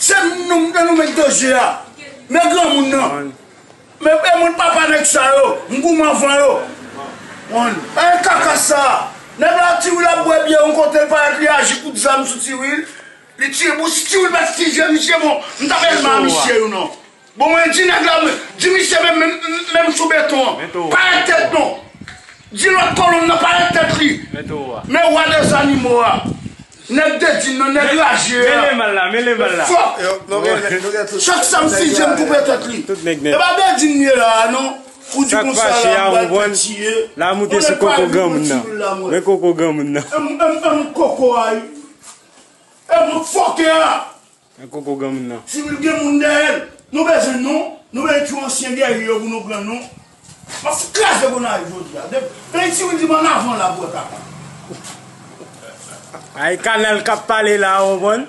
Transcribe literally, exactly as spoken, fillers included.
Se nou, nou, nou met danje a. Men granmoun nan. Men, e moun papa nèg sa yo, m goumen anvan yo. Konn. E kaka sa. Nèg la Tiwil ap bwè byè yon kote, l parèt li aji kout zam sou Tiwil. Li tire, bon, si Tiwil pa t tizye misye, bon, m t ap elma misye yo non. Bon, mwen di nèg la, mwen di misye menm, menm, menm sou beton an. Parèt tèt non. Di lòt kolonn nan parèt tèt li. Men wa dèzanimo a. Nèg Dedin nan, nèg raje a. Mele mal la, mele mal la. Fòk. Yo, nou gen, nou gen tout. Chak sa m fizye m koupe tèt li. Tout nèg nèt. E pa Dedin m ye la a non. Ou di konsa la, m pral fè tiye. La moute sou koko granmoun nan. Men koko granmoun nan. M, m, m koko a wi. E m fòkè a. Men koko granmoun nan. Si nou gen moun dèyè l, nou bezwen non. Nou bezwen ti ansyen gèri yo pou nou pran non. M ap fout kraze Gonayiv jodi a. Depi Payiti vin di m ann avan la pou wè kaka. Ay kanal k ap pale la, ou konprann?